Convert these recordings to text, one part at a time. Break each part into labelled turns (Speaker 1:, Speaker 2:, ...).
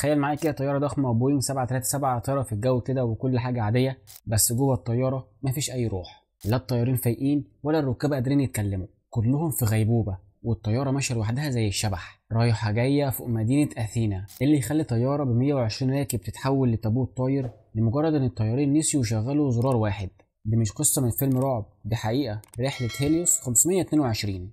Speaker 1: تخيل معايا كده طيارة ضخمة بوينج 737 طايره في الجو كده وكل حاجة عادية، بس جوه الطيارة مفيش اي روح، لا الطيارين فايقين ولا الركاب قادرين يتكلموا، كلهم في غيبوبة والطياره ماشية لوحدها زي الشبح رايحة جاية فوق مدينة اثينا. اللي يخلي طيارة ب 120 راكب تتحول لتابوت طاير لمجرد ان الطيارين نسيوا يشغلوا زرار واحد. دي مش قصة من فيلم رعب، دي حقيقة. رحله هيليوس 522.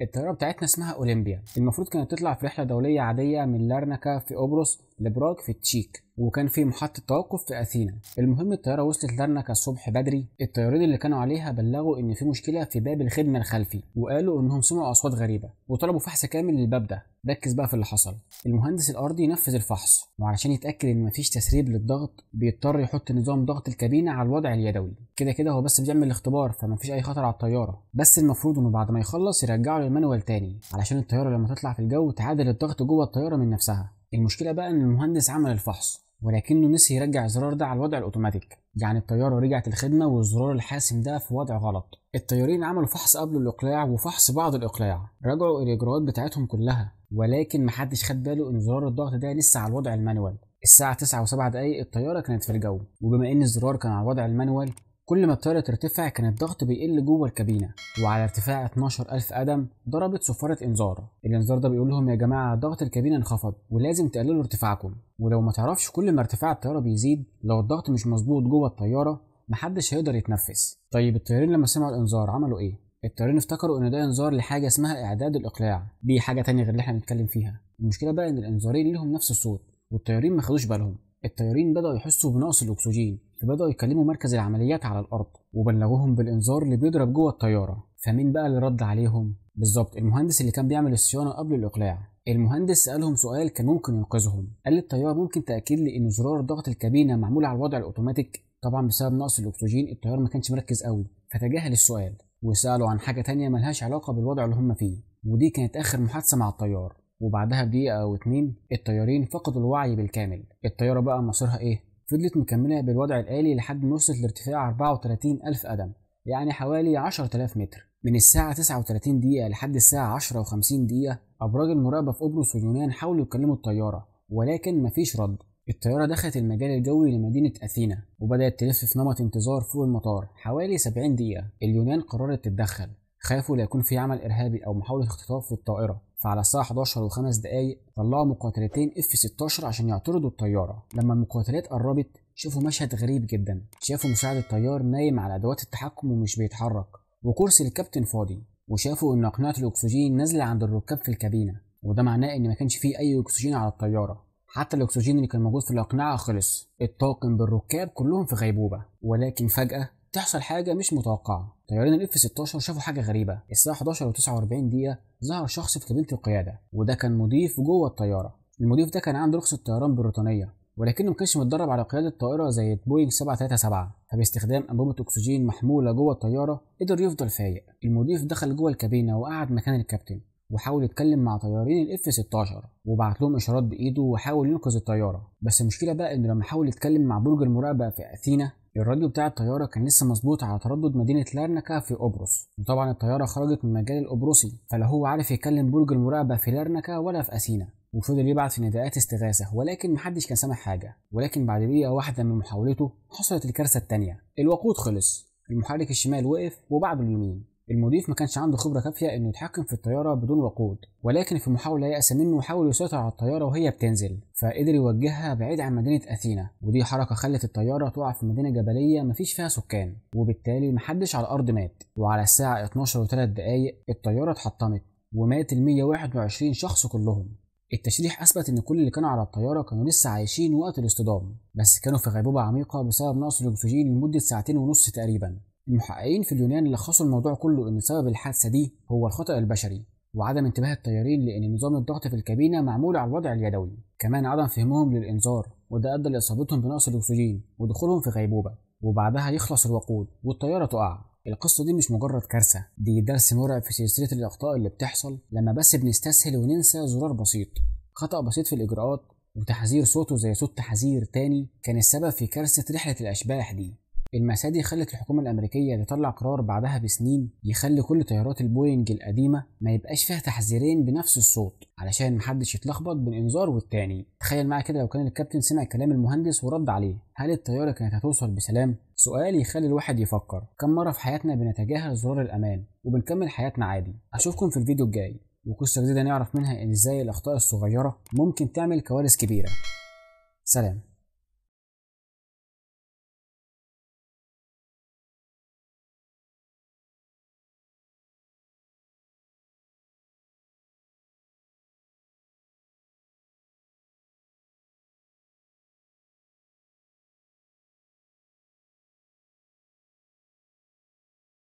Speaker 1: الطيارة بتاعتنا اسمها اولمبيا، المفروض كانت تطلع في رحله دولية عادية من لارنكا في قبرص لبراغ في التشيك، وكان في محطة توقف في اثينا. المهم الطيارة وصلت لارنكا الصبح بدري. الطيارين اللي كانوا عليها بلغوا ان في مشكلة في باب الخدمة الخلفي، وقالوا انهم سمعوا اصوات غريبة وطلبوا فحص كامل للباب ده. ركز بقى في اللي حصل. المهندس الارضي نفذ الفحص، وعلشان يتاكد ان مفيش تسريب للضغط بيضطر يحط نظام ضغط الكابينه على الوضع اليدوي. كده كده هو بس بيعمل الاختبار فمفيش اي خطر على الطيارة، بس المفروض انه بعد ما يخلص يرجعه لل manual تاني علشان الطيارة لما تطلع في الجو تعادل الضغط جوه الطيارة من نفسها. المشكلة بقى ان المهندس عمل الفحص ولكنه نسي يرجع الزرار ده على الوضع الاوتوماتيك، يعني الطيارة رجعت الخدمة والزرار الحاسم ده في وضع غلط. الطيارين عملوا فحص قبل الاقلاع وفحص بعد الاقلاع، رجعوا الاجراءات بتاعتهم كلها، ولكن محدش خد باله ان زرار الضغط ده لسه على الوضع ال manual. الساعة 9:07 الطيارة كانت في الجو، وبما ان الزرار كان على الوضع ال manual كل ما الطيارة ترتفع كان الضغط بيقل جوه الكابينه. وعلى ارتفاع 12000 قدم ضربت صفارة انذار. الانذار ده بيقول لهم يا جماعة ضغط الكابينه انخفض ولازم تقللوا ارتفاعكم، ولو ما تعرفش كل ما ارتفاع الطيارة بيزيد لو الضغط مش مظبوط جوه الطيارة محدش هيقدر يتنفس. طيب الطيارين لما سمعوا الانذار عملوا ايه؟ الطيارين افتكروا ان ده انذار لحاجة اسمها اعداد الاقلاع، دي حاجة تانية غير اللي احنا بنتكلم فيها. المشكلة بقى ان الانذارين لهم نفس الصوت والطيارين ما خدوش بالهم. الطيارين بدأوا يحسوا بنقص الأكسجين، فبدأوا يكلموا مركز العمليات على الأرض وبلغوهم بالإنذار اللي بيضرب جوه الطيارة. فمين بقى اللي رد عليهم؟ بالظبط المهندس اللي كان بيعمل الصيانة قبل الإقلاع. المهندس سألهم سؤال كان ممكن ينقذهم، قال للطيار ممكن تأكد لي إن زرار ضغط الكابينة معمول على الوضع الأوتوماتيك؟ طبعا بسبب نقص الأكسجين الطيار ما كانش مركز قوي فتجاهل السؤال وسألوا عن حاجة تانية ملهاش علاقة بالوضع اللي هم فيه، ودي كانت آخر محادثة مع الطيار. وبعدها بدقيقة أو اتنين الطيارين فقدوا الوعي بالكامل. الطيارة بقى مصيرها إيه؟ فضلت مكملة بالوضع الآلي لحد ما وصلت لارتفاع 34000 قدم، يعني حوالي 10000 متر. من الساعة 39 لحد الساعة 10:50 أبراج المراقبة في قبرص واليونان حاولوا يكلموا الطيارة ولكن مفيش رد. الطيارة دخلت المجال الجوي لمدينة أثينا وبدأت تلف في نمط انتظار فوق المطار حوالي 70 دقيقة. اليونان قررت تتدخل، خافوا لا يكون في عمل إرهابي أو محاولة اختطاف للطائرة. فعلى الساعة 11:05 طلعوا مقاتلتين F-16 عشان يعترضوا الطيارة. لما المقاتلات قربت شافوا مشهد غريب جدا، شافوا مساعد الطيار نايم على أدوات التحكم ومش بيتحرك، وكرسي الكابتن فاضي، وشافوا إن أقنعة الأكسجين نازلة عند الركاب في الكابينة، وده معناه إن ما كانش فيه أي أكسجين على الطيارة، حتى الأكسجين اللي كان موجود في الأقنعة خلص. الطاقم بالركاب كلهم في غيبوبة. ولكن فجأة تحصل حاجة مش متوقعة. طيارين ال F-16 شافوا حاجة غريبة. الساعة 11:49 ظهر شخص في كابينة القيادة، وده كان مضيف جوه الطيارة. المضيف ده كان عنده رخصة طيران بريطانية، ولكنه ما كانش متدرب على قيادة طائرة زي بوينج 737، فباستخدام أنبوبة أكسجين محمولة جوه الطيارة قدر يفضل فايق. المضيف دخل جوه الكابينة وقعد مكان الكابتن وحاول يتكلم مع طيارين ال F-16 وبعت لهم اشارات بايده وحاول ينقذ الطيارة. بس المشكلة بقى انه لما حاول يتكلم مع برج المراقبة في اثينا الراديو بتاع الطيارة كان لسه مظبوط على تردد مدينة لارنكا في قبرص، وطبعا الطيارة خرجت من المجال القبرصي فلا هو عارف يكلم برج المراقبة في لارنكا ولا في اثينا، وفضل يبعت في نداءات استغاثة ولكن محدش كان سامع حاجة. ولكن بعد دقيقة واحدة من محاولته حصلت الكارثة الثانية، الوقود خلص، المحرك الشمال وقف وبعده اليمين. المضيف ما كانش عنده خبرة كافية انه يتحكم في الطيارة بدون وقود، ولكن في محاولة يأس منه حاول يسيطر على الطيارة وهي بتنزل، فقدر يوجهها بعيد عن مدينة أثينا، ودي حركة خلت الطيارة تقع في مدينة جبلية مفيش فيها سكان، وبالتالي محدش على الأرض مات. وعلى الساعة 12:03 الطيارة اتحطمت ومات ال 121 شخص كلهم. التشريح أثبت إن كل اللي كانوا على الطيارة كانوا لسه عايشين وقت الاصطدام، بس كانوا في غيبوبة عميقة بسبب نقص الأكسجين لمدة 2.5 ساعات تقريبا. المحققين في اليونان لخصوا الموضوع كله ان سبب الحادثة دي هو الخطأ البشري وعدم انتباه الطيارين لان نظام الضغط في الكابينه معمول على الوضع اليدوي، كمان عدم فهمهم للانذار وده ادى لاصابتهم بنقص الاكسجين ودخولهم في غيبوبة، وبعدها يخلص الوقود والطياره تقع. القصة دي مش مجرد كارثة، دي درس مرعب في سلسلة الاخطاء اللي بتحصل لما بس بنستسهل وننسى زرار بسيط. خطأ بسيط في الاجراءات وتحذير صوته زي صوت تحذير تاني كان السبب في كارثة رحله الاشباح دي. المأساة دي خلت الحكومة الأمريكية تطلع قرار بعدها بسنين يخلي كل طيارات البوينج القديمة ما يبقاش فيها تحذيرين بنفس الصوت علشان محدش يتلخبط بين إنذار والتاني. تخيل معايا كده لو كان الكابتن سمع كلام المهندس ورد عليه، هل الطيارة كانت هتوصل بسلام؟ سؤال يخلي الواحد يفكر كم مرة في حياتنا بنتجاهل زرار الأمان وبنكمل حياتنا عادي. أشوفكم في الفيديو الجاي وقصة جديدة نعرف منها إن إزاي الأخطاء الصغيرة ممكن تعمل كوارث كبيرة. سلام.